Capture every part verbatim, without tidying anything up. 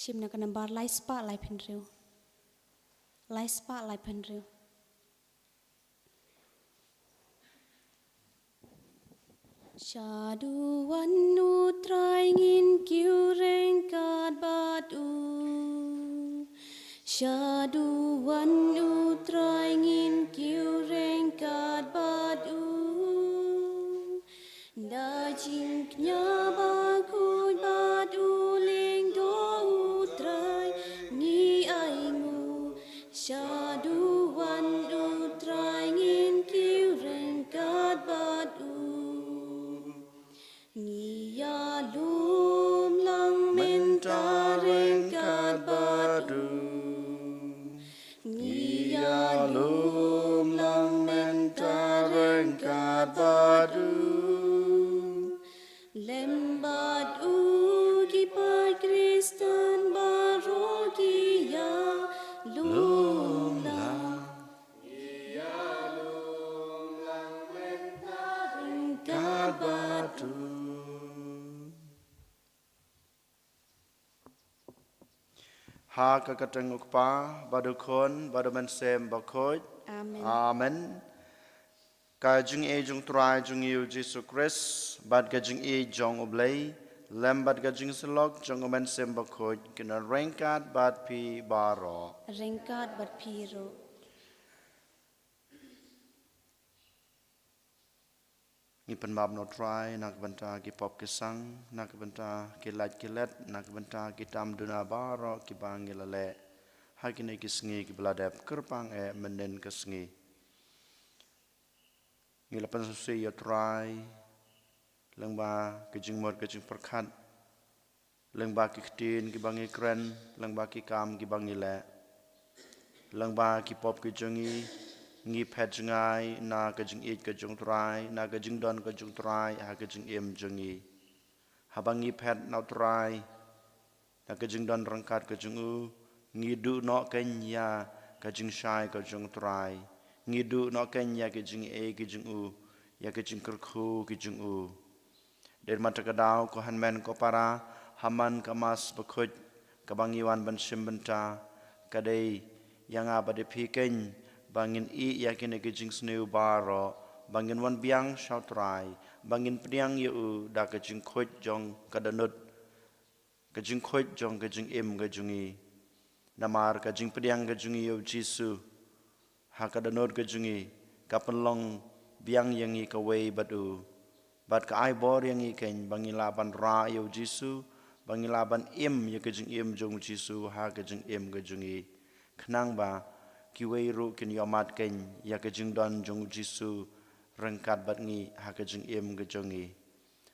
Shim na ka nambar lai spah lai phew hynriew. Lai spah lai phew hynriew. Shaduh wan U Trai, ngin kiew ryngkat bad u. Shaduh wan U Trai, ngin kiew ryngkat bad u. Da jingkñia bakhuid bad u lyngdoh U Trai, ngi ainguh. Shaduh wan U Trai, ngin kiew ryngkat bad u. Ngi ïalum lang mynta ryngkat bad u. Ngi ïalum lang mynta ryngkat bad u. Lem bad u ki paid Khristan baroh ki ïalum lang. Ïalum lang mynta ryngkat bad u. Ha ka kyrteng U Kpa, bad U Khun, bad U Mynsiem Bakhuid. Amen. Amen. Ka jingïeit jong U Trai jong ngi U Jisu Khrist, bad ka jingïeit jong U Blei, lem bad ka jingsyllok jong U Mynsiem Bakhuid, kin wan ryngkat bad phi baroh. Ryngkat bad phi ruh. Ngi pynbam na U Trai na ka bynta ki pop ki sang, na ka bynta ki lait ki let, na ka bynta ki tam duna baroh kiba ngi la leh ha kine ki sngi kiba la dep, kyrpang eh mynnin ka sngi. Ngi la pynsngewsih ïa U Trai lyngba ki jingmut ki jingpyrkhat, lyngba ki ktien kiba ngi kren, lyngba ki kam kiba ngi leh, lyngba ki pop ki jong ngi. Ngi phet jngai na ka jingïeit ka jong U Trai, na ka jingdon ka jong U Trai ha ka jingim jong ngi. Haba ngi phet na U Trai, na ka jingdon ryngkat ka jong u, ngi duh noh kein ïa ka jingshai ka jong U Trai. Ngi duh noh kein ïa ka jingaiei ka jong u, ïa ka jingkyrkhu ka jong u. Dei namar kata ka daw, ko hynmen ko para, ha man ka Mass Bakhuid kaba ngi wan ban shim bynta, ka dei ïa nga bad ïa phi kein ba ngin ïeh ïa kine ki jingsniew baroh, ba ngin wan biang sha U Trai, ba ngin pdiang ïa u da ka jingkhuid jong ka dohnud, ka jingkhuid jong ka jingim ka jong ngi. Namar ka jingpdiang ka jong ngi ïa U Jisu ha ka dohnud ka jong ngi, ka pynlong biang ïa ngi kawei bad u. Bad ka ai bor ïa ngi kein ba ngi lah ban rah ïa U Jisu, ba ngi lah ban im ïa ka jingim jong U Jisu ha ka jingim ka jong ngi. Khnang ba kiwei ruh kin ïohmad kein ïa ka jingdon jong U Jisu ryngkat bad ngi ha ka jingim ka jong ngi.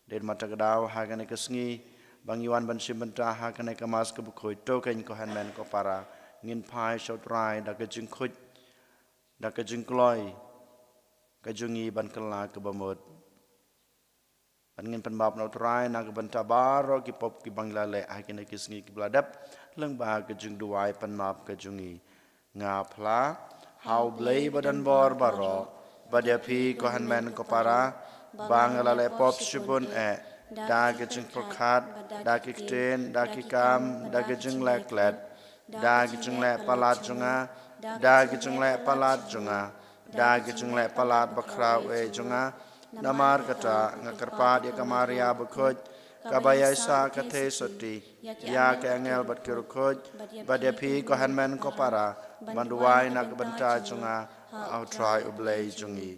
Dei namar kata ka daw, ha kane ka sngi ba ngi wan ban shim bynta ha kane ka Mass kaba khuid, to kein ko hynmen ko para, ngin phai sha U Trai da ka jingkhuid, da ka jingkloi ka jong ngi ban kylla kaba mut. Bad ngin pynbam na U Trai na ka bynta baroh ki pop kiba ngi la leh ha kine ki sngi kiba la dep, lyngba ka jingduwai pynbam ka jong ngi. Nga phla ha U Blei ba don bor baroh, bad ïa phi ko hynmen ko para, ba nga la leh pop shibun eh, da ka jingpyrkhat, da ki ktien, da ki kam, da ka jingleh klet, da ka jingleh palat jong nga, da ka jingleh palat jong nga, da ka jingleh palat bakhraw eh jong nga. Namar kata nga kyrpad ïa ka Maria bakhuid, kaba ïaisah ka theisotti, ïa ki angel bad ki riewkhuid, bad ïa phi ko hynmen ko para, ban duwai na ka bynta jong nga ha U Trai U Blei jong ngi.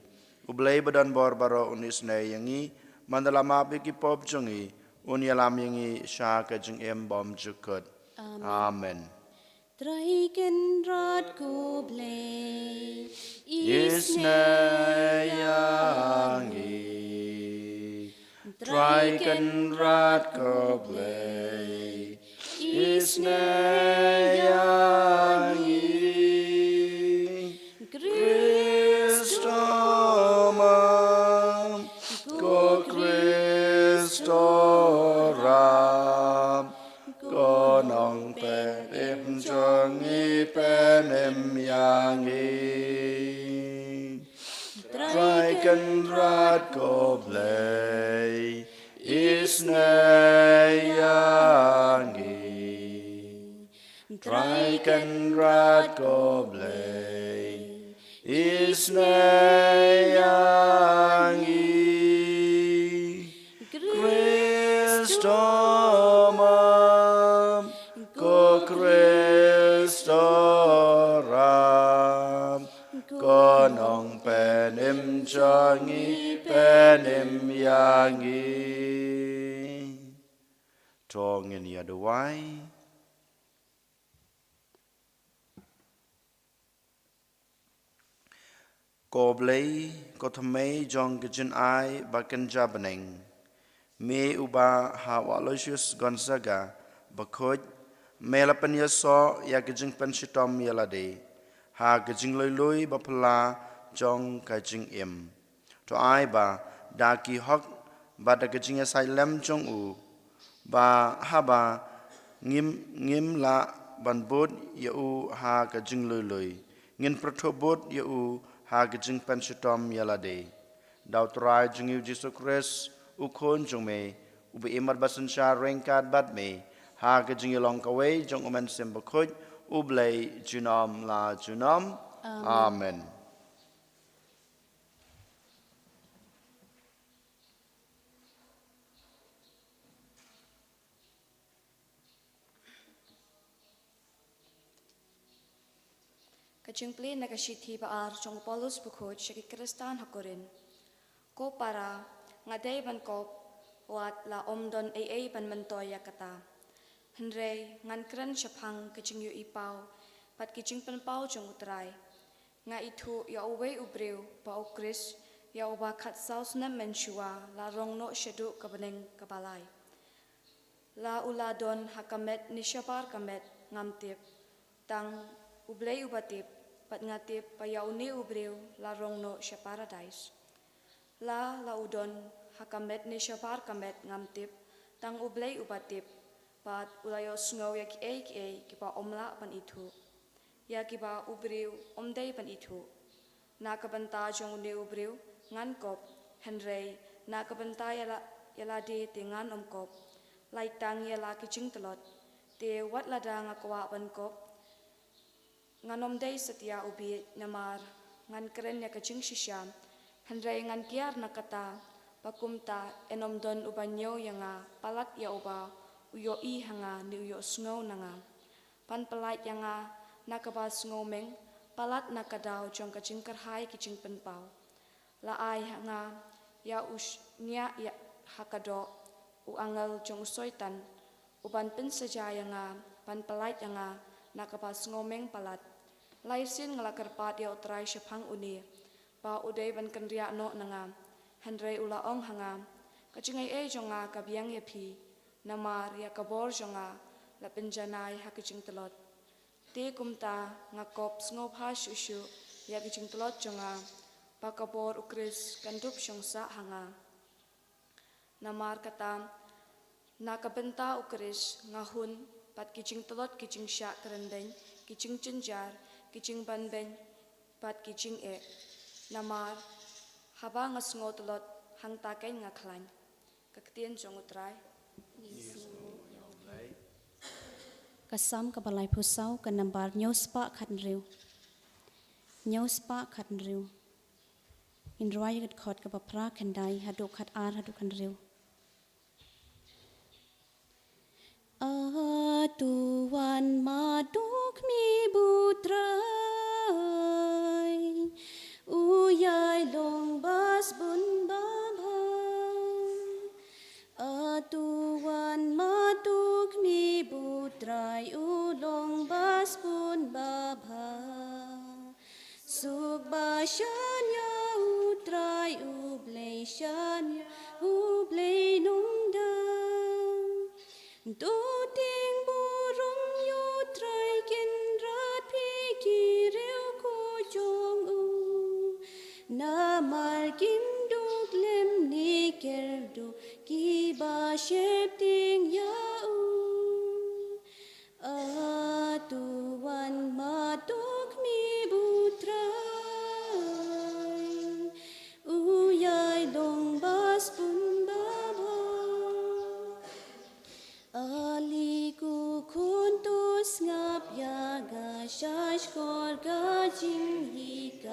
U Blei ba don bor baroh un isynei ïa ngi, ban da la map ïa ki pop jong ngi, un ïalam ïa ngi sha ka jingim bymjukut. Amen. Amen. Trai Kynrad ko Blei, isynei ïa ngi. Trai Kynrad ko Blei, isynei ïa ngi. Khrist o ma, ko Khrist o rap, ko nongpynim jong ngi, pynim ïa ngi. Trai Kynrad ko Blei, isynei ïa ngi. Trai Kynrad ko Blei, isynei ïa ngi. Kristo map, ko Kristo rap, ko Nongpynim jong ngi, pynim ïa ngi. To ngin ïa duwai. Ko Blei, ko thymmei jong ka jingai ba kynja bneng, me uba ha u Aloysius Gonzaga Bakhuid, me la pynïasoh ïa ka jingpynshitom ïa lade ha ka jingluilui ba phylla jong ka jingim. To ai ba da ki hok bad da ka jingïasaid lem jong u, ba haba ngim, ngim lah ban bud ïa u ha ka jingluilui, ngin pyrthuh bud ïa u ha ka jingpynshitom ïa lade. Da U Trai jong ngi U Jisu Khrist, U Khun jong me, uba im bad ba synshar ryngkat bad me ha ka jingïalong kawei jong U Mynsiem Bakhuid, U Blei junom la junom. Amen. Amen. Ka jingplie na ka shithi ba ar jong u Paulus Bakhuid sha ki Khristan ha Korinth. Ko para, nga dei ban kop wat la ym don ei ei ban myntoi ïa kata. Hynrei ngan kren shaphang ka jingïohi paw bad ki jingpynpaw jong U Trai. Nga ithuh ïa uwei u briew ba U Khrist, ïa uba khatsaw snem mynshuwa la rong noh shaduh ka bneng kaba lai. La u la don ha ka met ne shabar ka met ngam tip, tang U Blei uba tip, bad nga tip ba ïa une u briew la rong noh sha Paradais. La, la u don ha ka met ne shabar ka met ngam tip, tang U Blei uba tip, bad u la ïohsngew ïa kiei kiei kiba ym lah ban ithuh, ïa kiba u briew um dei ban ithuh. Na ka bynta jong une u briew ngan kop, hynrei na ka bynta ïa la, ïa lade te ngan ym kop, lait tang ïa la ki jingtlot. Te wat lada nga kwah ban kop, ngan ym dei satia u bieit, namar ngan kren ïa ka jingshisha. Hynrei ngan kiar na kata, ba kumta yn ym don uba ñiew ïa nga palat ïa uba u ïohi ha nga ne u ïohsngew na nga. Ban pyllait ïa nga na kaba sngewmeng palat na ka daw jong ka jingkyrhai ki jingpynpaw. La ai ha nga ïa u shñiah ïa ha ka doh u angel jong u Soitan, u ban pynsaja ïa nga, ban pyllait ïa nga na kaba sngewmeng palat. Lai sien nga la kyrpad ïa U Trai shaphang une, ba u dei ban kynriah noh na nga. Hynrei u la ong ha nga, ka jingaiei jong nga ka biang ïa phi, namar ïa ka bor jong nga la pynjanai ha ka jingtlot. Te kumta nga kop sngewbha shuh shuh ïa ka jingtlot jong nga, ba ka bor U Khrist kan dup shong sah ha nga. Namar kata, na ka bynta U Khrist nga hun bad ki jingtlot, ki jingshah kren beiñ, ki jingjynjar, ki jingban beiñ bad ki jingeh. Namar haba nga sngew tlot, hangta keiñ nga khlaiñ. Ka ktien jong U Trai. Ka Salm kaba laiphew saw, ka nambar hynñiew spah khathynriew. Hynñiew spah khathynriew. Ngin rwai ïa ka dkhot kaba phra, khyndai haduh khatar haduh khathynriew. A to wan ma to khmih, bad u Trai u ïai long ba sbun babha. A to wan ma to khmih, bad u Trai u long ba sbun babha. Suk ba shaniah, U Trai U Blei shaniah, U Blei nongdang. To tieng burom ïa U Trai Kynrad, phi ki riewkhuid jong u. Namar kim duh lem ne kyrduh kiba sheptieng ïa u. A to wan ma to khmih, bad u Trai u ïai long ba sbun babha. A li ko khun, to sngap Ïa ka shahshkor ka jinghikai,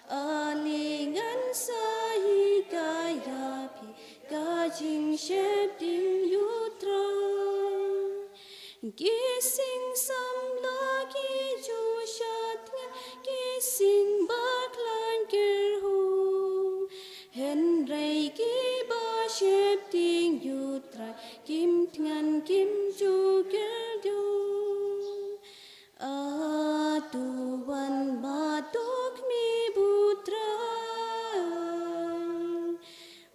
ale ngan sa hikai ïa phi ka jingsheptieng ïa U Trai. Ki sing samla ki ju shad thngan, ki sing bakhlaiñ kyrhuh. Hynrei kiba sheptieng ïa U Trai kim thngan kim ju kyrduh. A to wan bad to khmih bad U Trai.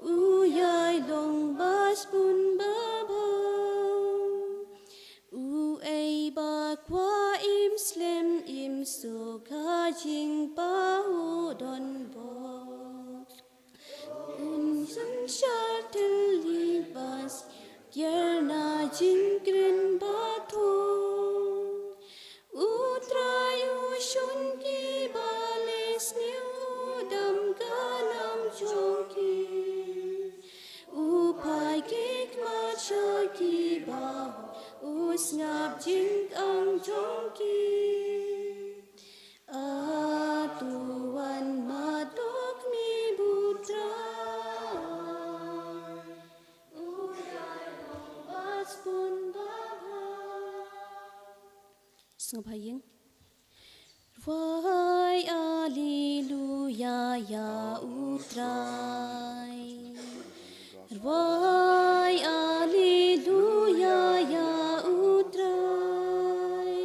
U ïai long ba shibun babha. Uei ba kwah im slem im suk ha jingpahuh donbok. Un synshar thylliej ba sniew, kiar na jingkren ba thoh. U Trai u shun kiba leh sniew, u dam ka nam jong ki. U phai ki khmat sha kiba hok, u sngap jingkang jong ki. A to wan ma to khmih bad U Trai. U ïai long ba shibun babha. Sngewbha ïing. Rwai Alleluia ïa U Trai. Rwai Alleluia ïa U Trai.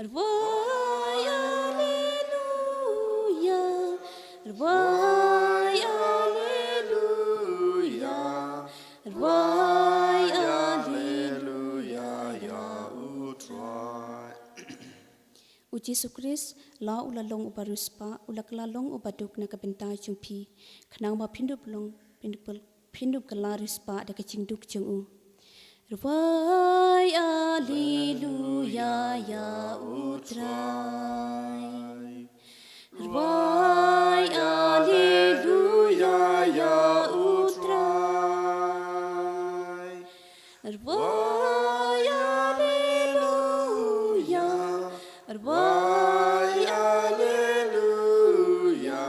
Rwai Alleluia. Rwai Alleluia. Rwai Alleluia ïa U Trai. U Jisu Khrist la u la long uba riewspah, u la kylla long uba duk na ka bynta jong phi. Khnang ba phin dup long, phin dup, phin dup kylla riewspah da ka jingduk jong u. Rwai Alleluia ïa U Trai. Rwai Alleluia ïa U Trai. Rwai Alleluia. Rwai Alleluia.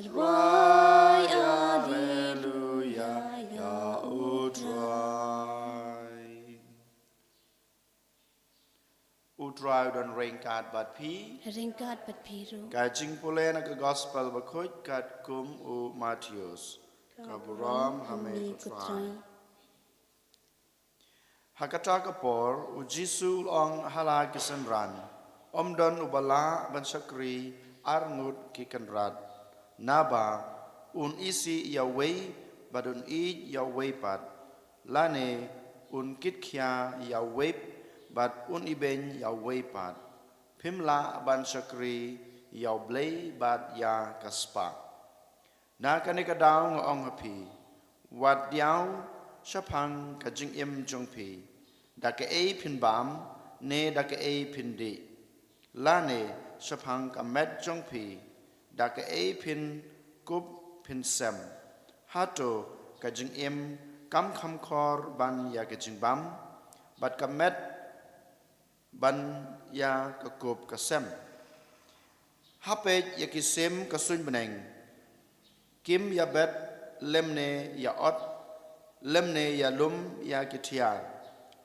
Rwai Alleluia ïa U Trai. U Trai u don ryngkat bad phi. Ryngkat bad phi ruh. Ka jingpule na ka Gospel Bakhuid katkum u Mathaios. Ka burom ha me ko Trai. Ha kata ka por, u Jisu u la ong ha la ki synran, ym don uba lah ban shakri ar ngut ki kynrad, naba un isih ïa uwei bad un ïeit ïa uwei pat, lane un kitkhia ïa uwei bad un ibeiñ ïa uwei pat. Phim lah ban shakri ïa U Blei bad ïa ka spah. Na kane ka daw nga ong ha phi, wat diaw shaphang ka jingim jong phi, da kaei phin bam ne da kaei phin dih, lane shaphang ka met jong phi, da kaei phin kup phin sem. Hato ka jingim kam kham khor ban ïa ka jingbam, bad ka met ban ïa ka kup ka sem? Ha peit ïa ki sim ka suiñ bneng, kim ïabet lymne ïa-ot, lymne ïalum ïa ki thiar,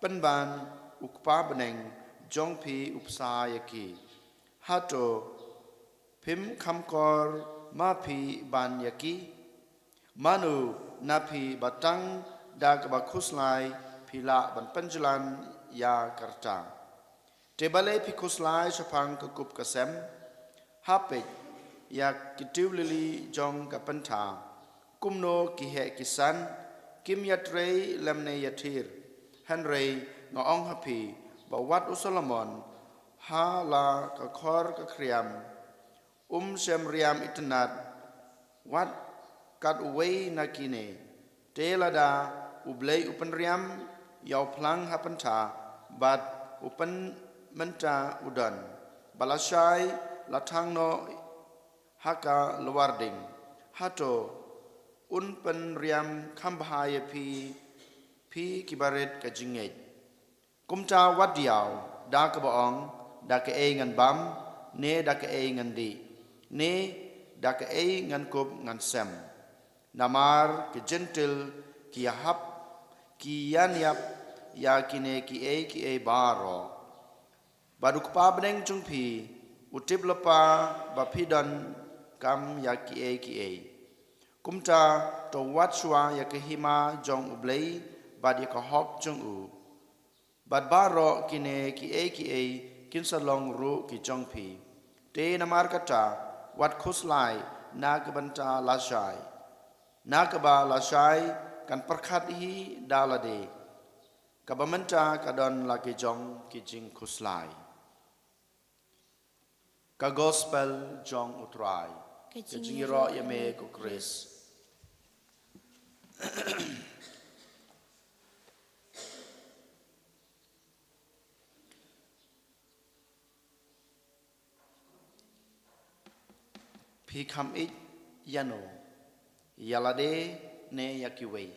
pynban U Kpa bneng jong phi u bsa ïa ki. Hato phim kham khor ma phi ban ïa ki? Mano na phi ba tang da kaba khuslai phi lah ban pynjlan ïa ka rta? Te balei phi khuslai shaphang ka kup ka sem? Ha peit ïa ki tiew lili jong ka pyntha, kumno ki heh ki san, kim ïatrei lymne ïathir. Hynrei nga ong ha phi ba wat u Solomon ha la ka khor ka khriam um shym riam itynnad wat kat uwei na kine. Te lada U Blei u pynriam ïa u phlang ha pyntha, bad u pynmynta u don, ba lashai la thang noh ha ka lwar ding, hato un pynriam kham bha ïa phi, phi kiba rit ka jingngeit? Kumta wat diaw da kaba ong, da kaei ngan bam, ne da kaei ngan dih, ne da kaei ngan kup ngan sem. Namar ki Jentil ki ïahap, ki ïaniap ïa kine kiei kiei baroh. Bad u Kpa bneng jong phi u tip lypa ba phi donkam ïa kiei kiei. Kumta to wat shuwa ïa ka hima jong U Blei bad ïa ka hok jong u. Bad baroh kine kiei kiei kin sa long ruh ki jong phi. Te namar kata, wat khuslai na ka bynta lashai, na kaba lashai kan pyrkhat hi da lade. Kaba mynta ka don la ki jong ki jingkhuslai. Ka Gospel jong U Trai. Ka jingïaroh ïa me ko Khrist. Phi kham ïeit ïano, ïa lade ne ïa kiwei?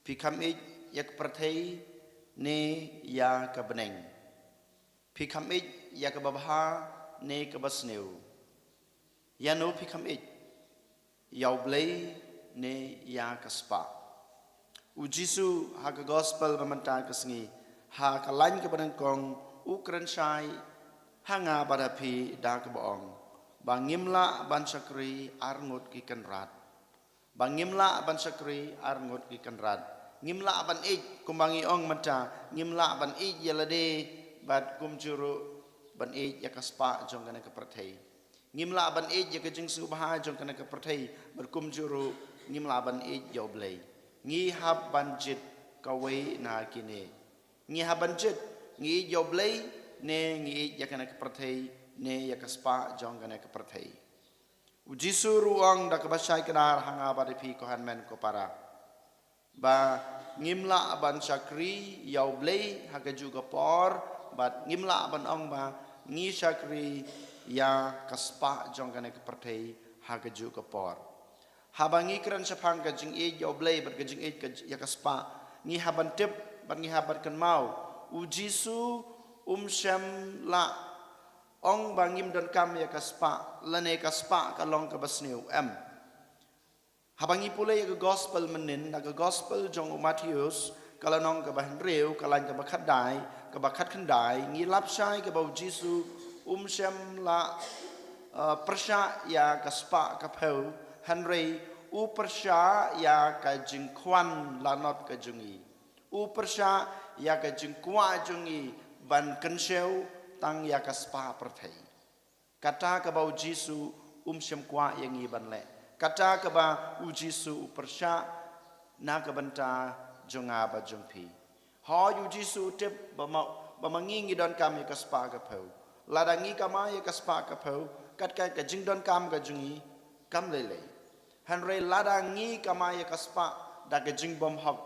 Phi kham ïeit ïa ka pyrthei ne ïa ka bneng? Phi kham ïeit ïa kaba bha ne kaba sniew? Ïano phi kham ïeit, ïa U Blei ne ïa ka spah? U Jisu ha ka Gospel ba mynta ka sngi, ha ka lain kaba nyngkong, u kren shai ha nga bad ha phi da kaba ong ba ngim lah ban shakri ar ngut ki kynrad. Ba ngim lah ban shakri ar ngut ki kynrad. Ngim lah ban ïeit, kumba ngi ong mynta, ngim lah ban ïeit ïa lade bad kumjuh ruh ban ïeit ïa ka spah jong kane ka pyrthei. Ngim lah ban ïeit ïa ka jingsngewbha jong kane ka pyrthei bad kumjuh ruh ngim lah ban ïeit ïa U Blei. Ngi hap ban jied kawei na kine. Ngi hap ban jied, ngi ïeit ïa U Blei ne ngi ïeit ïa kane ka pyrthei ne ïa ka spah jong kane ka pyrthei. U Jisu ruh u ong da kaba shai kdar ha nga bad ha phi ko hynmen ko para, ba ngim lah ban shakri ïa U Blei ha kajuh ka por, bad ngim lah ban ong ba ngi shakri ïa ka spah jong kane ka pyrthei ha kajuh ka por. Haba ngi kren shaphang ka jingïeit ïa U Blei bad ka jingïeit ka, ïa ka spah, ngi hap ban tip bad ngi hap ban kynmaw, U Jisu um shym la ong ba ngim donkam ïa ka spah lane ka spah ka long kaba sniew, em. Haba ngi pule ïa ka Gospel mynnin, na ka Gospel jong u Mathaios, ka lynnong kaba hynriew, ka lain kaba khatdai, kaba khatkhyndai, ngi lap shai kaba U Jisu um shym la, eh, pyrshah ïa ka spah ka phew, hynrei u pyrshah ïa ka jingkhwan lanot ka jong ngi. U pyrshah ïa ka jingkwah jong ngi ban kynshew tang ïa ka spah pyrthei. Kata kaba U Jisu um shym kwah ïa ngi ban leh. Kata kaba U Jisu u pyrshah na ka bynta jong nga bad jong phi. Hooid, U Jisu u tip ba ma, ba ma ngi ngi donkam ïa ka spah ka phew. Lada ngi kamai ïa ka spah ka phew, kat ka, ka jingdonkam ka jong ngi kam lei lei. Hynrei lada ngi kamai ïa ka spah da ka jingbymhok,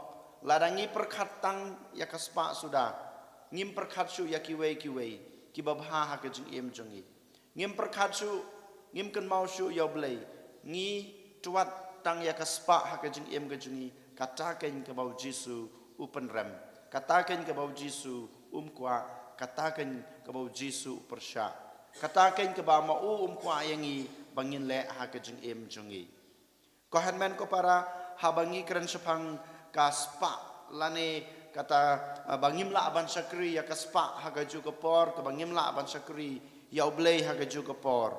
lada ngi pyrkhat tang ïa ka spah suda, ngim pyrkhat shuh ïa kiwei kiwei kiba bha ha ka jingim jong ngi. Ngim pyrkhat shuh, ngim kynmaw shuh ïa U Blei, ngi twat tang ïa ka spah ha ka jingim ka jong ngi, kata keiñ kaba U Jisu u pynrem, kata keiñ kaba U Jisu um kwah, kata keiñ kaba U Jisu u pyrshah, kata keiñ kaba ma u um kwah ïa ngi ba ngin leh ha ka jingim jong ngi. Ko hynmen ko para, haba ngi kren shaphang ka spah lane kata, ah, ba ngim lah ban shakri ïa ka spah ha kajuh ka por, kaba ngim lah ban shakri ïa U Blei ha kajuh ka por,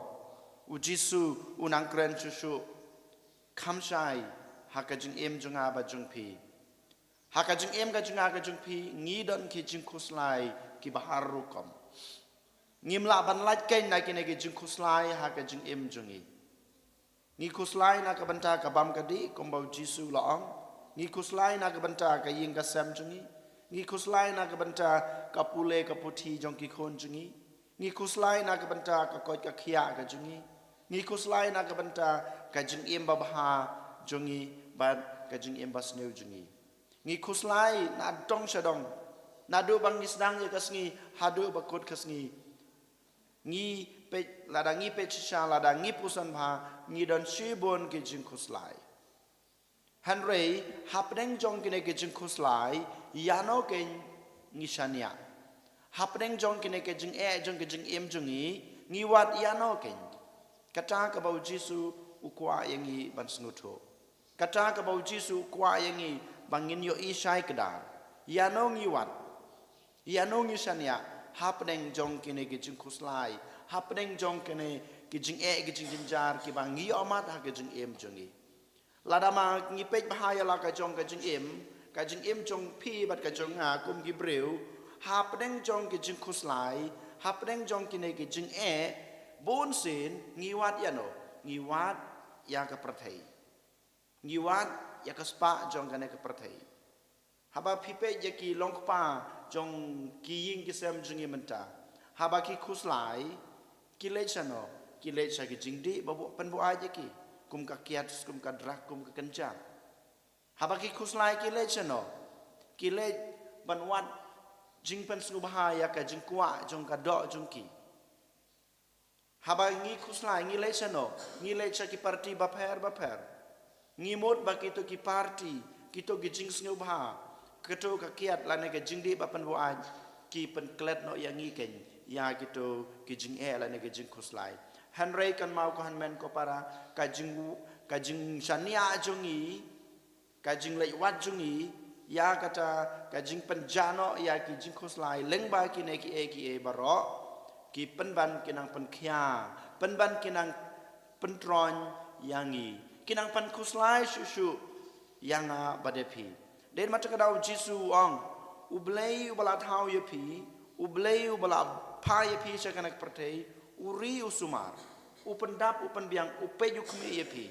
U Jisu u nang kren shuh shuh, kham shai ha ka jingim jong nga bad jong phi. Ha ka jingim ka jong nga ka jong phi, ngi don ki jingkhuslai kiba har rukom. Ngim lah ban lait keiñ na kine ki jingkhuslai ha ka jingim jong ngi. Ngi khuslai na ka bynta ka bam ka dih, kumba U Jisu u la ong. Ngi khuslai na ka bynta ka ïing ka sem jong ngi. Ngi khuslai na ka bynta ka pule ka puthi jong ki khun jong ngi. Ngi khuslai na ka bynta ka koit ka khiah ka jong ngi. Ngi khuslai na ka bynta ka jingim babha jong ngi bad ka jingim basniew jong ngi. Ngi khuslai nadong shadong. Naduh ba ngi sdang ïa ka sngi haduh ba kut ka sngi. Ngi peit, lada ngi peit shisha, lada ngi pyrshang bha, ngi don shibun ki jingkhuslai. Hynrei hapdeng jong kine ki jingkhuslai, ïano keiñ ngi shaniah. Hapdeng jong kine ki jingeh jong ki jingim jong ngi, ngi wad ïano keiñ. Kata kaba u Jisu u kwah ïa ngi ban sngewthuh. Kata kaba u Jisu u kwah ïa ngi ba ngin ïohi shai kdar. Ïano ngi wad. Ïano ngi shaniah. Hapdeng jong kine ki jingkhuslai. Hapdeng jong kine ki jingeh ki jingjynjar kiba ngi ïohmad ha ki jingim jong ngi. Lada ma ngi peit bha ïa la ka jong ka jingim, ka jingim jong phi bad ka jong nga kum ki briew, hapdeng jong ki jingkhuslai, hapdeng jong kine ki jingeh, bunsien ngi wad ïano, ngi wad ïa ka pyrthei. Ngi wad ïa ka spah jong kane ka pyrthei. Haba phi peit ïa ki long kpa jong ki ïing ki sem jong ngi mynta. Haba ki khuslai, ki leit shano, ki leit sha ki jingdih ba pynbuaid ïa ki. Kum ka kiad, kum ka drug, kum ka kynja. Haba ki khuslai ki leit shano, ki leit ban wad jingpynsngewbha ïa ka jingkwah jong ka doh jong ki. Haba ngi khuslai, ngi leit shano, ngi leit sha ki party bapher bapher. Ngi mut ba kito ki party, kito ki jingsngewbha, kito ka kiad lane ka jingdih ba pynbuaid, ki pynklet noh ïa ngi keiñ ïa kito ki jingeh lane ki jingkhuslai. Hynrei kynmaw ko hynmen ko para, ka jing, ka jingshaniah jong ngi, ka jingleit wad jong ngi ïa kata, ka jingpynjah noh ïa ki jingkhuslai lyngba kine kiei kiei baroh, ki pynban ki nang pynkhia, pynban ki nang pyntroiñ ïa ngi, ki nang pynkhuslai shuh shuh ïa nga bad ïa phi. Dei ma kata ka daw u Jisu u ong, U Blei uba la thaw ïa phi, U Blei uba la phah ïa phi sha kane ka pyrthei, u ri u sumar, u pyndap u pynbiang, u peit u khmih ïa phi.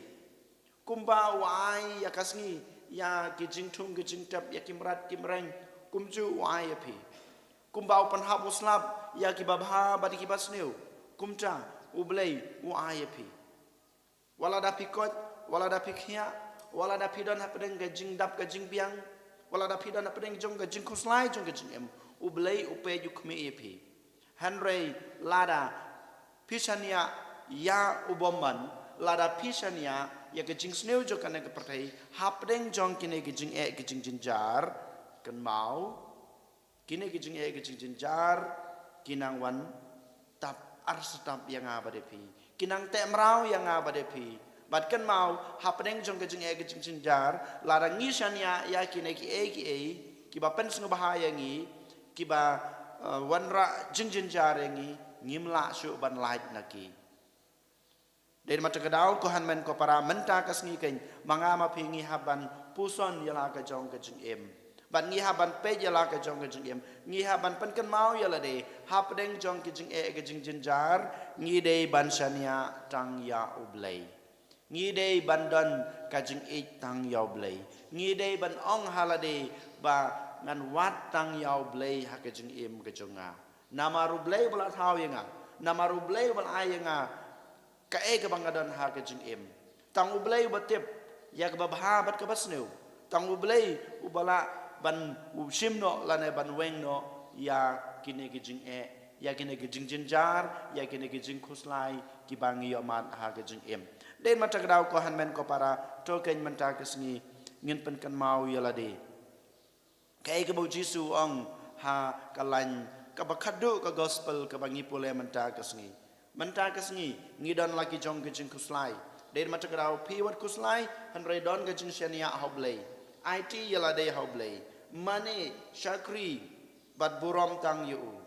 Kumba u ai ïa ka sngi ïa ki jingthung ki jingtep, ïa ki mrad ki mreng, kumjuh u ai ïa phi. Kumba u pynhap u slap ïa kiba bha bad kiba sniew, kumta U Blei u ai ïa phi. Wat lada phi koit, wat lada phi khiah, wat lada phi don hapdeng ka jingdap ka jingbiang, wat lada phi don hapdeng jong ka jingkhuslai jong ka jingim, U Blei u peit u khmih ïa phi. Hynrei lada phi shaniah ïa u bymman, lada phi shaniah ïa ka jingsniew jong kane ka pyrthei hapdeng jong kine ki jingeh ki jingjynjar, kynmaw, kine ki jingeh ki jingjynjar ki nang wan tap artatap ïa nga bad ïa phi, ki nang teh mraw ïa nga bad ïa phi. Bad kynmaw, hapdeng jong ka jingeh ka jingjynjar, lada ngi shaniah ïa kine kiei kiei kiba pynsngewbha ïa ngi, kiba, eh, wanrah jingjynjar ïa ngi, ngim lah shuh ban lait na ki. Dei ma kata ka daw ko hynmen ko para, mynta ka sngi keiñ, ma nga ma phi ngi hap ban puson ïa la ka jong ka jingim. Bad ngi hap ban peit ïa la ka jong ka jingim. Ngi hap ban pynkynmaw ïa lade, hapdeng jong ki jingeh ki jingjynjar, ngi dei ban shaniah tang ïa U Blei. Ngi dei ban don ka jingïeit tang ïa U Blei. Ngi dei ban ong ha lade ba ngan wad tang ïa U Blei ha ka jingim ka jong nga. Namar U Blei uba la thaw ïa nga. Namar U Blei uba la ai ïa nga kaei kaba nga don ha ka jingim. Tang U Blei uba tip ïa kaba bha bad kaba sniew. Tang U Blei uba lah ban u shim noh lane ban weng noh ïa kine ki jingeh, ïa kine ki jingjynjar, ïa kine ki jingkhuslai kiba ngi ïohmad ha ka jingim. Dei ma kata ka daw ko hynmen ko para, to keiñ mynta ka sngi ngin pynkynmaw ïa lade. Kaei kaba u Jisu u ong ha ka lain kaba khatduh ka gospel kaba ngi pule mynta ka sngi. Mynta ka sngi ngi don la ki jong ki jingkhuslai. Dei ma kata ka daw phi wat khuslai, hynrei don ka jingshaniah ha U Blei. Aiti ïa lade ha U Blei. Mane, shakri, bad burom tang ïa u.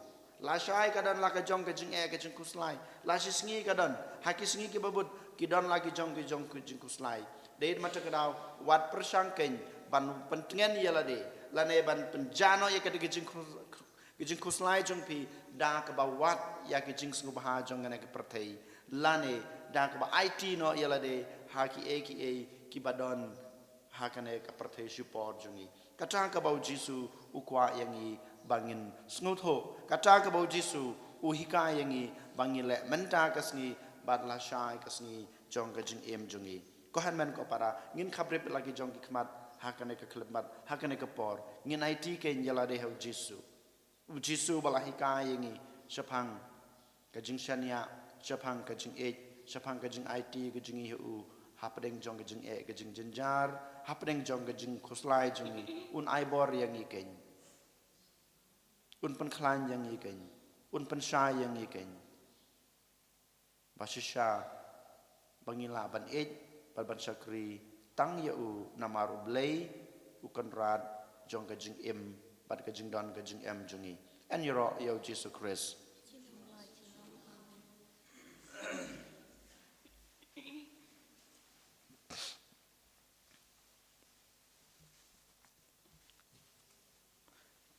Lashai ka don la ka jong ka jingeh ka jingkhuslai. Lashisngi ka don, ha ki sngi kiba bud, ki don la ki jong ki jong ki jingkhuslai. Dei ma kata ka daw, wat pyrshang keiñ ban pyntngen ïa lade, lane ban pynjah noh ïa kata ka jingkhus-, ka jingkhuslai jong phi da kaba wad ïa ka jingsngewbha jong kane ka pyrthei, lane da kaba aiti noh ïa lade ha kiei kiei kiba don ha kane ka pyrthei shipor jong ngi. Kata kaba u Jisu u kwah ïa ngi ba ngin sngewthuh. Kata kaba u Jisu u hikai ïa ngi ba ngin leh mynta ka sngi bad lashai ka sngi jong ka jingim jong ngi. Ko hynmen ko para, ngin khapbrip la ki jong ki khmat ha kane ka khyllipmat, ha kane ka por. Ngin aiti keiñ ïa lade ha u Jisu. U Jisu ba la hikai ïa ngi shaphang ka jingshaniah, shaphang ka jingïeit, shaphang ka jingaiti ka jong ngi ha u, hapdeng jong ka jingeh ka jingjynjar, hapdeng jong ka jingkhuslai jong ngi, un ai bor ïa ngi keiñ. Un pynkhlaiñ ïa ngi kein, un pynshai ïa ngi kein, ba shisha ba ngin lah ban ïeit bad ban shakri tang ïa u namar U Blei, u Kynrad jong ka jingim bad ka jingdon ka jingem jong ngi. Yn ïaroh ïa U Jisu Khrist.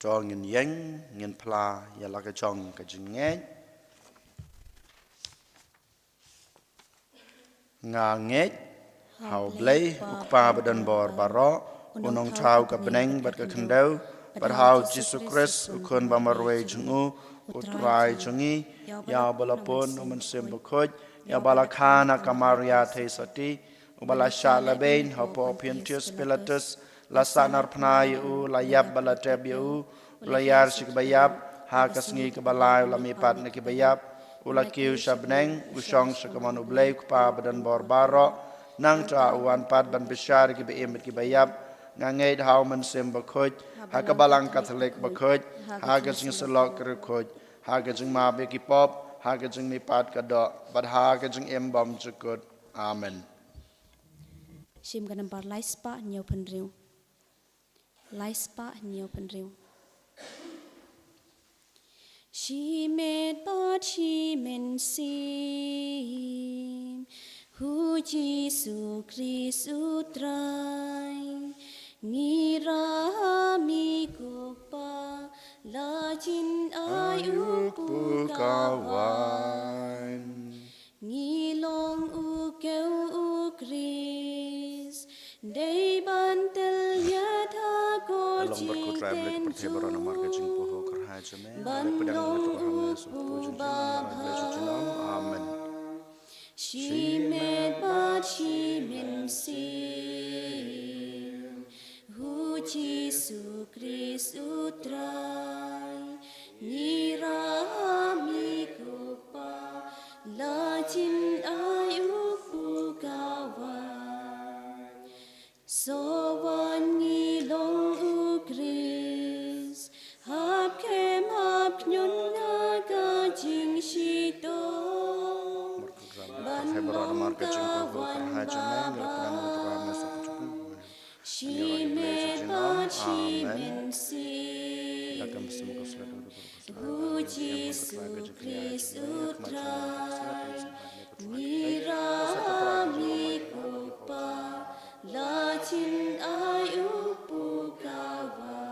To ngin ïeng, ngin phla ïa la ka jong ka jingngeit. Nga ngeit ha U Blei, U Kpa badonbor baroh, u nongthaw ka bneng bad ka khyndew, bad ha U Jisu Khrist, u Khun ba marwei jong u, U Trai jong ngi, ïa uba la pun na U Mynsiem Bakhuid, ïa uba la kha na ka Maria Theisotti, uba la shah lehbeiñ hapoh Pontius Pilatus, la sahnarphna ïa u, la ïap bad la tep ïa u, u la ïar sha kiba ïap, ha ka sngi kaba lai u la mihpat na kiba ïap, u la kiew sha bneng, u shong sha kamon U Blei U Kpa badonbor baroh, nangta u wan pat ban bishar ïa kiba im bad kiba ïap. Nga ngeit ha U Mynsiem Bakhuid, ha ka Balang Katholik bakhuid, ha ka jingïasyllok ka riewkhuid, ha ka jingmap ïa ki pop, ha ka jingmihpat ka doh, bad ha ka jingim bymjukut. Amen. Shim ka nambar lai spah hynñiew phew hynriew. Lai spah hynñiew phew hynriew. Shimet bad shi mynsiem, ha U Jisu Khrist U Trai, ngi rah ha me ko Kpa, la jin ai u pukawai. Ngi long u kew U Khrist, dei ban tylliat ha ko jingtynjuh, ban long u Kpa Baba. Amen. Shimet bad shi mynsiem, ha U Jisu Khrist U Trai, ngi rah ha me ko Kpa, la jin ai u pukawai. Shuwa ngi long U Khrist, hap kem hap kñion ha ka jingshitom, ban long u kawai Baba. Shimet bad shi mynsiem, ha U Jisu Khrist U Trai, ngi rah ha me ko Kpa, la jin ai u pukawai.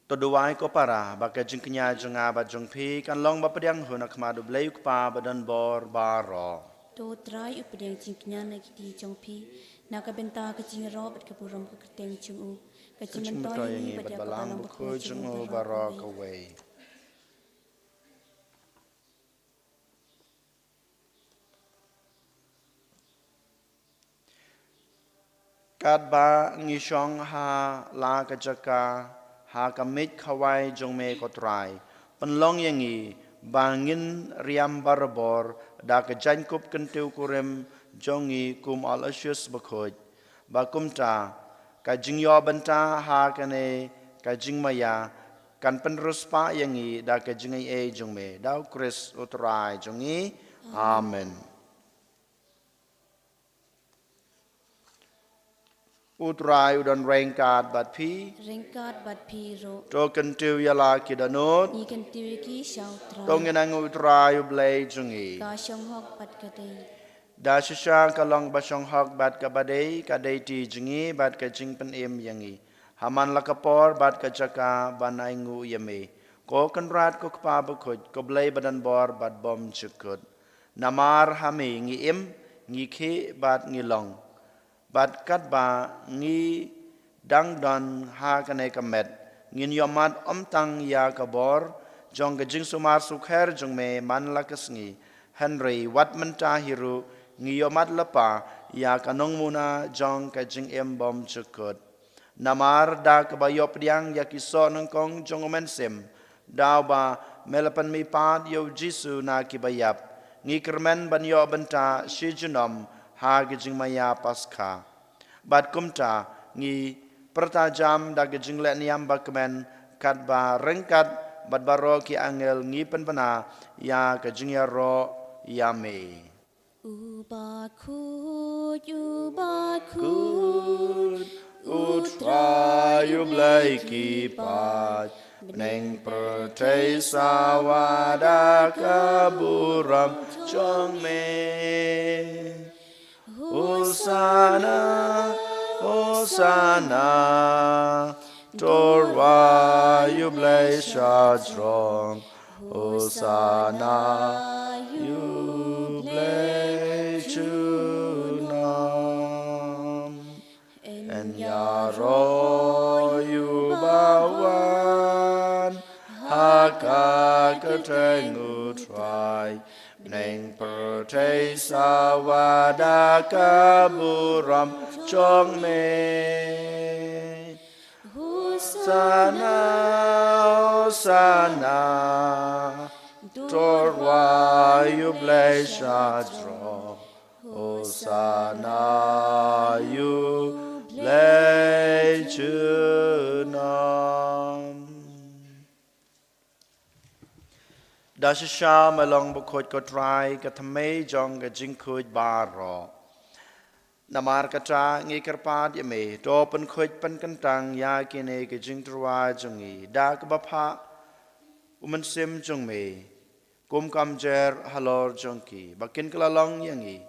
To duwai ko para, ba ka jingkñia jong nga bad jong phi kan long ba pdiang hun ha khmat U Blei U Kpa badonbor baroh. To Trai u pdiang jingkñia na ki kti jong phi, na ka bynta ka jingïaroh bad ka burom ka kyrteng jong u. Ka jingmyntoi ïa ngi bad ïa ka Balang Bakhuid jong u baroh kawei. Katba ngi shong ha la ka jaka, ha ka miej khawai jong me ko Trai, pynlong ïa ngi ba ngin riam barabor da ka jaiñkup kyntiew kurim jong ngi kum u Aloysius Bakhuid, ba kumta ka jingïoh bynta ha kane ka jingmaïa kan pynriewspah ïa ngi da ka jingaiei jong me, da U Khrist U Trai jong ngi. Amen. U Trai u don ryngkat bad phi. Ryngkat bad phi ruh. To kyntiew ïa la ki dohnud. Ngi kyntiew ïa ki sha U Trai. To ngin ainguh ïa U Trai U Blei jong ngi. Ka shong hok bad ka dei. Da shisha ka long ba shong hok bad kaba dei, ka dei ti jong ngi bad ka jingpynim ïa ngi. Ha man la ka por bad ka jaka ban ainguh ïa me, ko Kynrad ko Kpa Bakhuid, ko Blei badonbor bad bymjukut. Namar ha me ngi im, ngi khih bad ngi long. Bad katba ngi dang don ha kane ka met, ngin ïohmad ym tang ïa ka bor jong ka jingsumar sukher jong me man la ka sngi, hynrei wat mynta hi ruh ngi ïohmad lypa ïa ka nongmuna jong ka jingim bymjukut. Namar da kaba ïoh pdiang ïa ki soh nyngkong jong U Mynsiem, da uba me la pynmihpat ïa U Jisu na kiba ïap, ngi kyrmen ban ïoh bynta shi junom ha ka jingmaïa Paskha. Bad kumta ngi pyrta jam da ka jingleh niam ba kmen, katba ryngkat bad baroh ki angel ngi pynbna ïa ka jingïaroh ïa me. U bakhuid, u bakhuid, u Trai u Blei ki paid, bneng pyrthei sawa da ka burom jong me. Hosana, Hosana, to rwai ïa u Blei shajrong. Hosana ïa u Blei junom. Yn ïaroh ïa u bawan ha ka kyrteng u Trai. Bneng pyrthei sawa da ka burom jong me. Hosana, Hosana, to rwai ïa u Blei shajrong. Hosana ïa u Blei junom. Da shisha me long bakhuid ko Trai, ka thymmei jong ka jingkhuid baroh. Namar kata ngi kyrpad ïa me, to pynkhuid pynkyntang ïa kine ki jingtyrwa jong ngi da kaba phah u Mynsiem jong me kum ka umjer halor jong ki, ba kin kylla long ïa ngi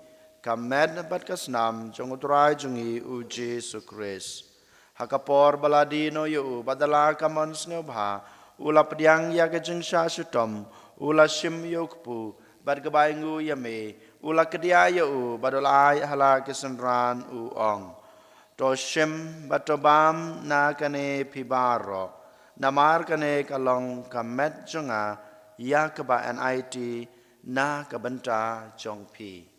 ka met bad ka snam jong u Trai jong ngi u Jisu Khrist. Ha ka por ba la die noh ïa u bad da la ka mon sngewbha, u la pdiang ïa ka jingshah shitom, u la shim ïa u kpu bad kaba ainguh ïa me, u la kdiah ïa u bad u la ai ha la ki synran, u ong: To shim bad to bam na kane phi baroh, namar kane ka long ka met jong nga ïa kaba yn aiti na ka bynta jong phi.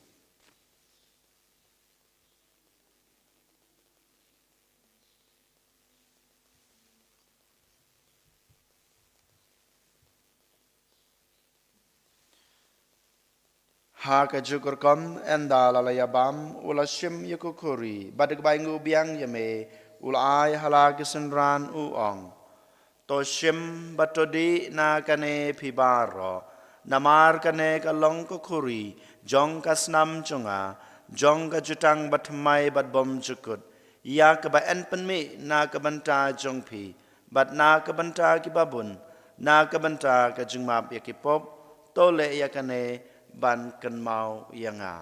Ha kajuh ka rukom, ynda la la ïa bam, u la shim ïa ka khuri bad kaba ainguh biang ïa me, u la ai ha la ki synran, u ong: To shim bad to dih na kane phi baroh, namar kane ka long ka khuri jong ka snam jong nga, jong ka jutang bathymmai bad bymjukut, ïa kaba yn pynmih na ka bynta jong phi bad na ka bynta kiba bun, na ka bynta ka jingmap ïa ki pop. To leh ïa kane ban kynmaw ïa nga.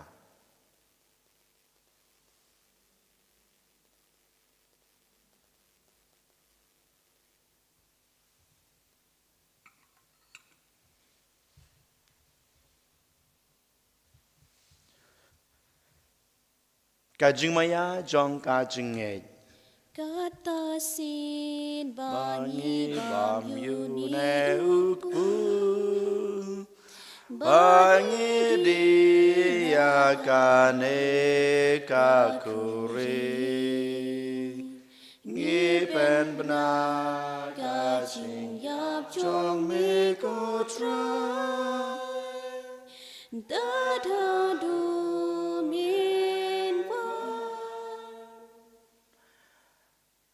Ka jingmaïa jong ka jingngeit. Kata shisien ba ngi bam ïa une u kpu, ba ngi dih ïa kane ka khuri, ngi pynbna ka jingïap jong me ko Trai, da haduh men wan.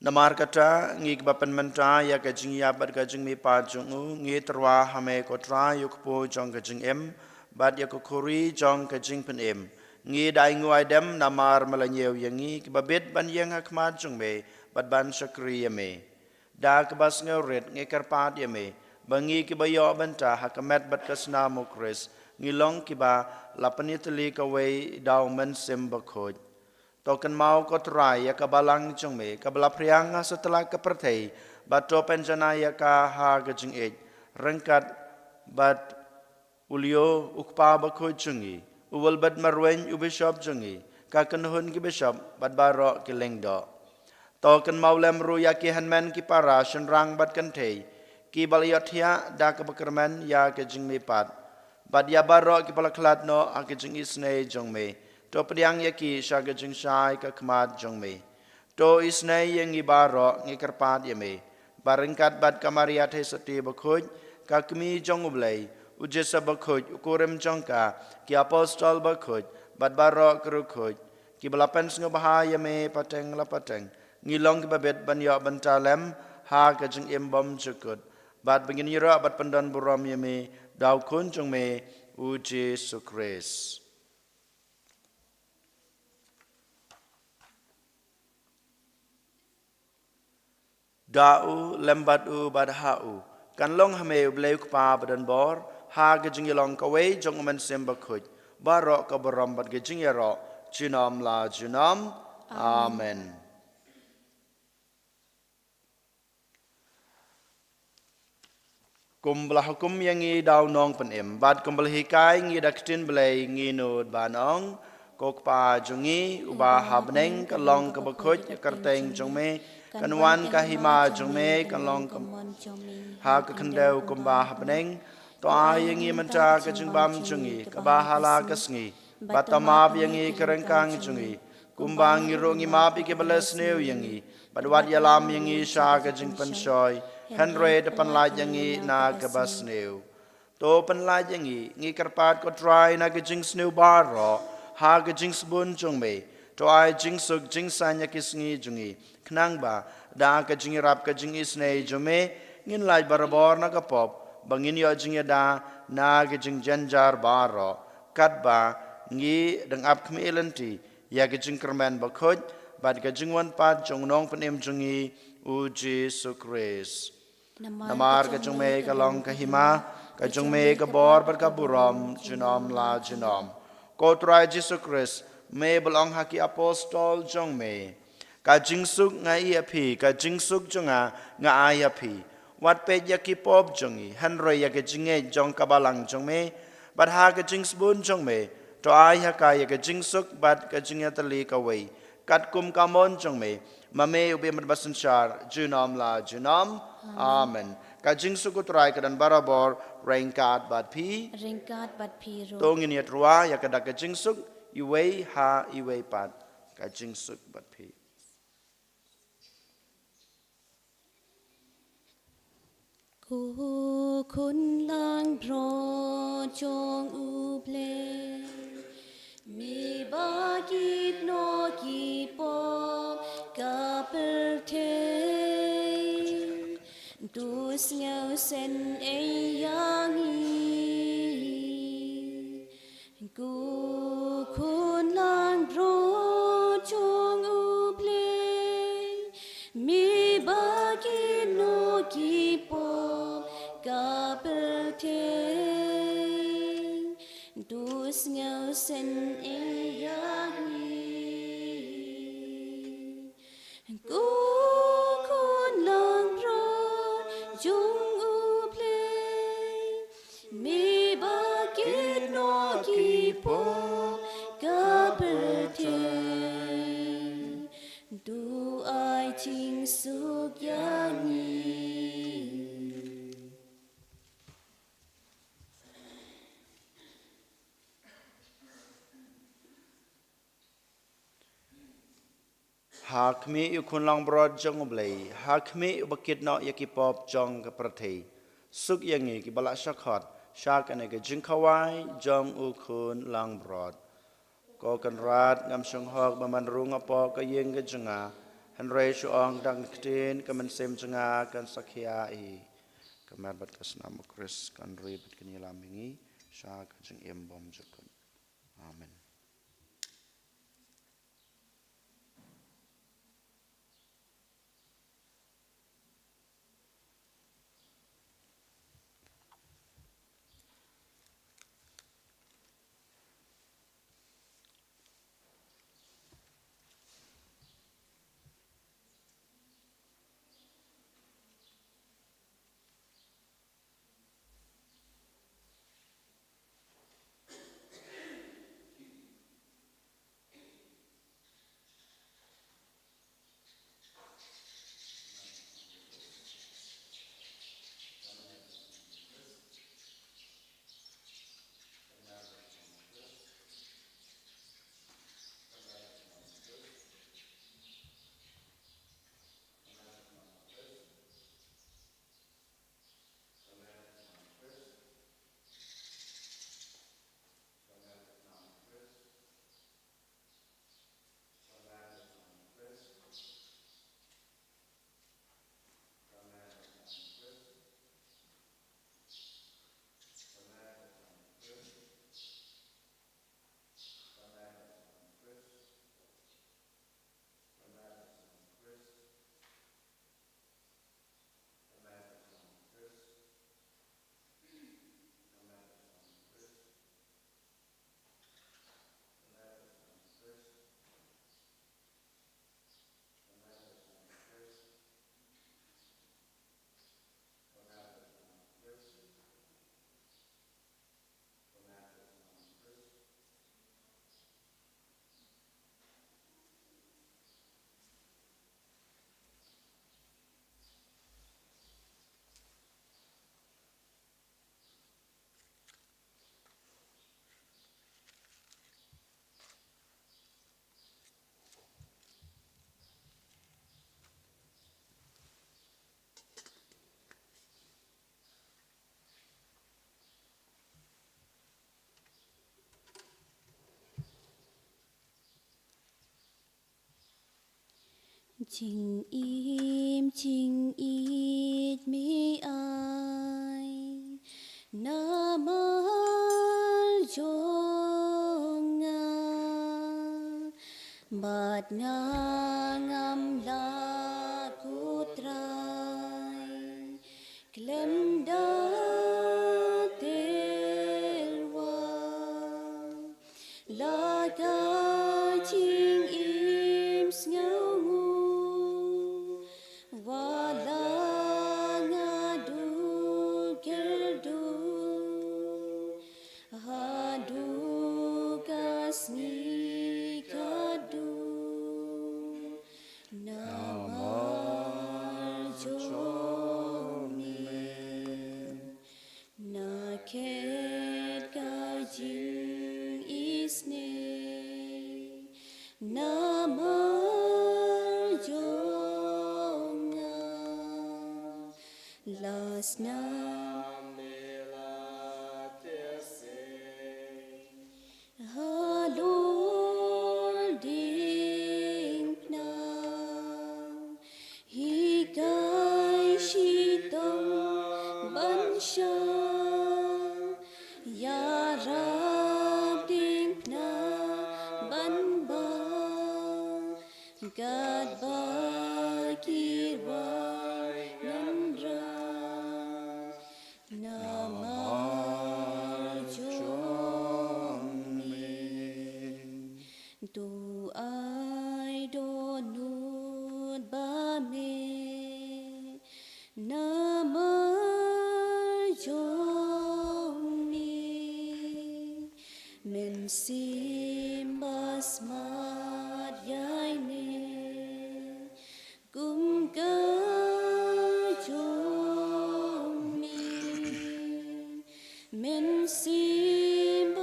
Namar kata, ngi kiba pynmynta ïa ka jingïap bad ka jingmihpat jong u, ngi tyrwa ha me ko Trai ïa u kpu jong ka jingim bad ïa ka khuri jong ka jingpynim. Ngi da ainguh aidem namar me la ñiew ïa ngi kiba bit ban ïeng ha khmat jong me bad ban shakri ïa me. Da kaba sngewrit ngi kyrpad ïa me ba ngi kiba ïoh bynta ha ka met bad ka snam u Khrist, ngi long kiba la pynïatylli kawei da u Mynsiem Bakhuid. To kynmaw ko Trai ïa ka balang jong me kaba la phriang ha satlak ka pyrthei, bad to pynjanai ïa ka ha ka jingïeit, ryngkat bad u Leo u kpa bakhuid jong ngi, u Wilbert Marwein u bishop jong ngi, ka kynhun ki bishop bad baroh ki lyngdoh. To kynmaw lem ruh ïa ki hynmen ki para, shynrang bad kynthei kiba la ïohthiah da kaba kyrmen ïa ka jingmihpat, bad ïa baroh kiba la khlad noh ha ka jingisynei jong me. To pdiang ïa ki sha ka jingshai ka khmat jong me. To isynei ïa ngi baroh, ngi kyrpad ïa me, ba ryngkat bad ka Maria Theisotti bakhuid, ka Kmie jong u Blei, u Joseph bakhuid u kurim jong ka, ki apostol bakhuid bad baroh ki riewkhuid, kiba la pynsngewbha ïa me pateng la pateng, ngi long kiba bit ban ïoh bynta lem ha ka jingim bymjukut, bad ba ngin ïaroh bad pyndonburom ïa me da u Khun jong me, u Jisu Khrist. Da u, lem bad u, bad ha u, kan long ha me U Blei U Kpa badonbor, ha ka jingïalong kawei jong U Mynsiem Bakhuid, baroh ka burom bad ka jingïaroh junom la junom. Amen. Amen. Kumba la hukum ïa ngi da u Nongpynim, bad kumba la hikai ïa ngi da ka ktien Blei, ngi nud ban ong: Ko Kpa jong ngi uba ha bneng, ka long kaba khuid ïa ka kyrteng jong me, kan wan ka hima jong me, kan long ka mon jong me ha ka khyndew kumba ha bneng. To ai ïa ngi mynta ka jingbam jong ngi kaba ha la ka sngi, bad to map ïa ngi ka ryngkang jong ngi, kumba ngi ruh ngi map ïa kiba leh sniew ïa ngi, bad wat ïalam ïa ngi sha ka jingpynshoi, hynrei to pynlait ïa ngi na kaba sniew. To pynlait ïa ngi, ngi kyrpad ko Trai, na ka jingsniew baroh, ha ka jingsbun jong me. To ai jingsuk jingsaiñ ïa ki sngi jong ngi, khnang ba da ka jingïarap ka jingisynei jong me, ngin lait barabor na ka pop, ba ngin ïoh jingïada na ka jingjynjar baroh, katba ngi dang ap khmih lynti ïa ka jingkyrmen bakhuid bad ka jingwan pat jong u Nongpynim jong ngi, u Jisu Khrist. Namar ka jong me ka long ka hima, ka jong me ka bor bad ka burom junom la junom. Ko Trai Jisu Khrist, me ba la ong ha ki apostol jong me: Ka jingsuk nga ai ïa phi, ka jingsuk jong nga nga ai ïa phi. Wat peit ïa ki pop jong ngi, hynrei ïa ka jingngeit jong ka balang jong me, bad ha ka jingsbun jong me, to ai ha ka ïa ka jingsuk bad ka jingïatylli kawei, katkum ka mon jong me, ma me u ba im bad ba synshar junom la junom. Amen. Amen. Ka jingsuk u Trai ka don barabor ryngkat bad phi. Ryngkat bad phi ruh. To ngin ïatyrwa ïa ka dak ka jingsuk, iwei ha iwei pat. Ka jingsuk bad phi. Ko Khun langbrot jong U Blei, me ba kit noh ki pop ka pyrthei, to sngewsynei ïa ngi. Ko Khun langbrot jong U Blei, me ba kit noh ki pop ka pyrthei, to sngewsynei ïa ngi. Ko Khun langbrot jong U Blei, me ba kit noh ki pop ka pyrthei, to ai jingsuk ïa ngi. Ha khmih ïa u Khun langbrot jong U Blei, ha khmih uba kit noh ïa ki pop jong ka pyrthei, suk ïa ngi kiba la shah khot sha kane ka jingkhawai jong u Khun langbrot. Ko Kynrad, ngam shong hok ba man rung hapoh ka ïing ka jong nga, hynrei shu ong tang ka ktien, ka mynsiem jong nga kan sa khia hi. Ka met bad ka snam u Khrist kan ri bad kan ïalam ïa ngi sha ka jingim bymjukut. Amen. Jingim jingïeit me ai namar jong nga, bad nga ngam lah, ko Trai, khlem da tyrwa. La ka jingim sngewnguh, wat la nga duh kyrduh, haduh ka sngi ka duh namar jong me. Na khet ka jingisynei namar jong nga, la snam halor diengphna, hikai shitom ban shah, ïarap diengphna ban bam, katba ki rwai ngan rah namar jong me. To ai dohnud bad me namar jong me. Mynsiem Basmat ïa me kum ka jong me. Mynsiem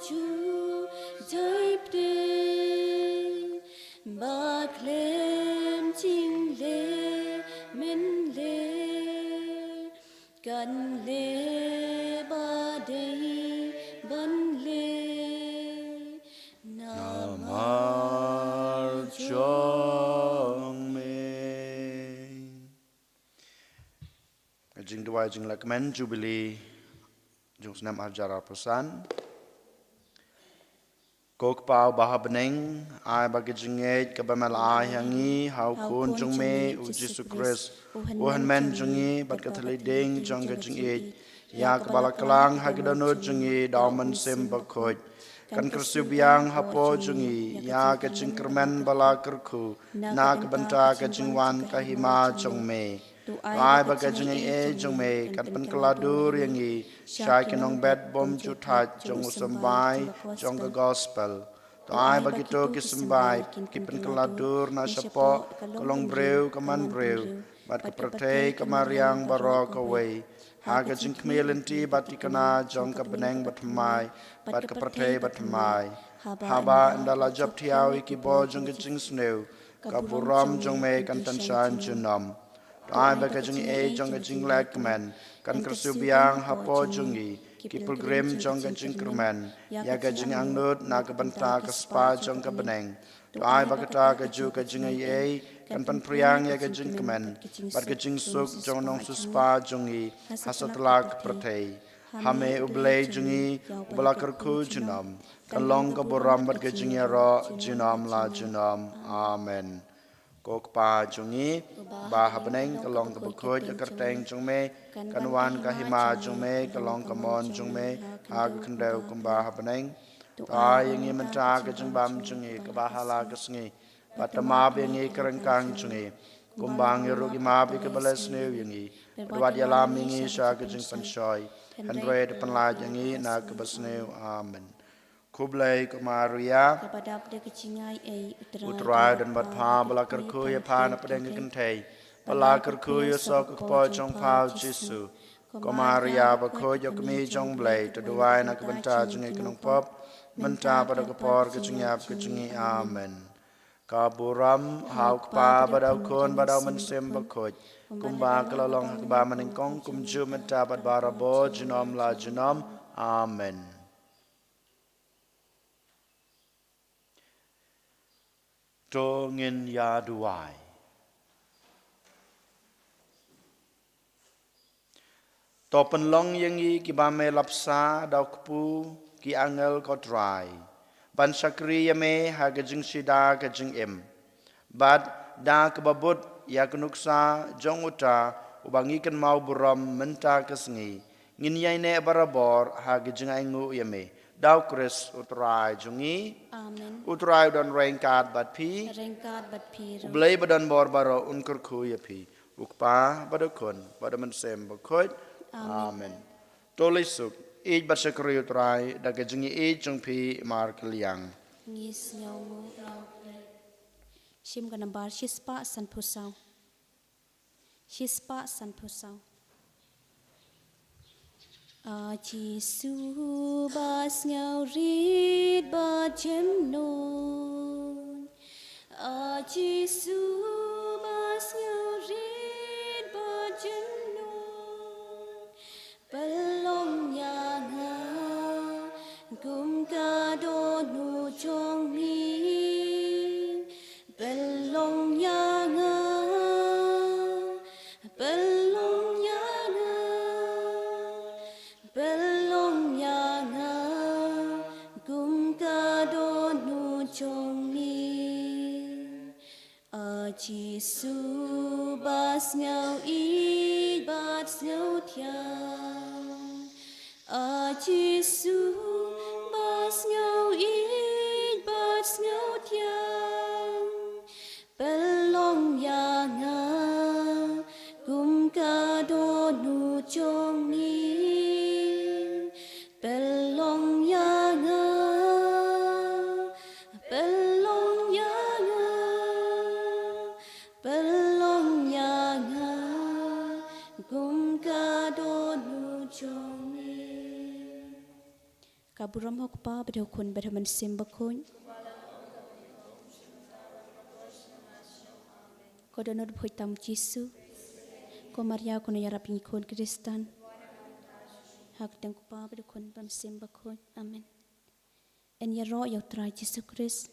Bymjukjai pdeng, ba khlem jingleh mynleh kan leh ba dei ban leh namar jong me. Ka jingduwai jinglehkmen Jubili jong u snem arhajar arphew san. Ko Kpa uba ha bneng, ai ba ka jingngeit kaba me la ai ha ngi ha u Khun jong me u Jisu Khrist, u hynmen jong ngi bad ka thylliej dieng jong ka jingïeit, ïa kaba la klang ha ka dohnud jong ngi da u Mynsiem Bakhuid, kan kyrsiew biang hapoh jong ngi ïa ka jingkyrmen ba la kyrkhu na ka bynta ka jingwan ka hima jong me. To ai ba ka jingaiei jong me kan pynkylla dur ïa ngi sha ki nongbet bymjukthait jong u symbai jong ka gospel. To ai ba kito ki symbai ki pynkylla dur na shapoh ka longbriew ka manbriew bad ka pyrthei ka mariang baroh kawei, ha ka jingkhmih lynti bad thikna jong ka bneng bathymmai bad ka pyrthei bathymmai, haba ynda la jop thiaw ïa ki bor jong ka jingsniew, ka burom jong me kan tan shah junom. To ai ba ka jingaiei jong ka jinglehkmen kan kyrsiew biang hapoh jong ngi, ki pilgrim jong ka jingkyrmen, ïa ka jingangnud na ka bynta ka spah jong ka bneng. To ai ba kata kajuh ka jingaiei kan pynphriang ïa ka jingkmen bad ka jingsuk jong u nongsiewspah jong ngi ha satlak pyrthei. Ha me U Blei jong ngi, uba la kyrkhu junom, kan long ka burom bad ka jingïaroh junom la junom. Amen. Ko Kpa jong ngi uba ha bneng, ka long kaba khuid ka kyrteng jong me, kan wan ka hima jong me, ka long ka mon jong me ha ka khyndew kumba ha bneng. To ai ïa ngi mynta ka jingbam jong ngi kaba ha la ka sngi, bad to map ïa ngi ka ryngkang jong ngi, kumba ngi ruh ngi map ïa kiba leh sniew ïa ngi, bad wat ïalam ïa ngi sha ka jingpynshoi, hynrei to pynlait ïa ngi na kaba sniew. Amen. Khublei ko Maria, kaba dap da ka jingaiei, U Trai u don bad pha, ba la kyrkhu ïa pha na pdeng ka kynthei, ba la kyrkhu ïa u soh ka kpoh jong pha u Jisu. Ko Maria bakhuid, ïa ka kmie jong U Blei, to duwai na ka bynta jong ngi ki nongpop, mynta bad ha ka por ka jingïap ka jong ngi. Amen. Ka burom ha U Kpa bad ha U Khun bad ha U Mynsiem Bakhuid, kumba ka la long ha kaba mynnyngkong, kumjuh mynta bad barabor, junom la junom. Amen. To ngin ïa duwai. To pynlong ïa ngi kiba me la bsa da u kpu ki angel, ko Trai, ban shakri ïa me ha ka jingshida ka jingim. Bad da kaba bud ïa ka nuksa jong uta uba ngi kynmaw burom mynta ka sngi, ngin ïaineh barabor ha ka jingainguh ïa me, da u Khrist u Trai jong ngi. Amen. U Trai u don ryngkat bad phi. Ryngkat bad phi ruh. U Blei ba don bor baroh un kyrkhu ïa phi, u Kpa bad u Khun bad u Mynsiem Bakhuid. Amen. Amen. To leit suk, ïeit bad shakri u Trai da ka jingïeit jong phi markylliang. Ngi sngewnguh ïa u Blei. Shim ka nambar shispah sanphew saw. Shispah sanphew saw. A Jisu ba sngewrit bad jemnud. A Jisu ba sngewrit bad jemnud. Pynlong ïa nga kum ka dohnud jong me. Pynlong ïa nga, pynlong ïa nga, pynlong ïa nga kum ka dohnud jong me. A Jisu ba sngewïeit bad sngewthiang. A Jisu ba sngewïeit bad sngewthiang. Pynlong ïa nga kum ka dohnud jong me. Pynlong ïa nga, pynlong ïa nga, pynlong ïa nga kum ka dohnud jong me. Ka burom ha u Kpa bad ha u Khun bad ha u Mynsiem Bakhuid. Ko dohnud baphuid tam u Jisu. Ko Maria ko nongïarap ïa ngi khun Khristan. Ha ka kyrteng u Kpa bad u Khun bad u Mynsiem Bakhuid. Amen. Yn ïaroh ïa u Trai Jisu Khrist.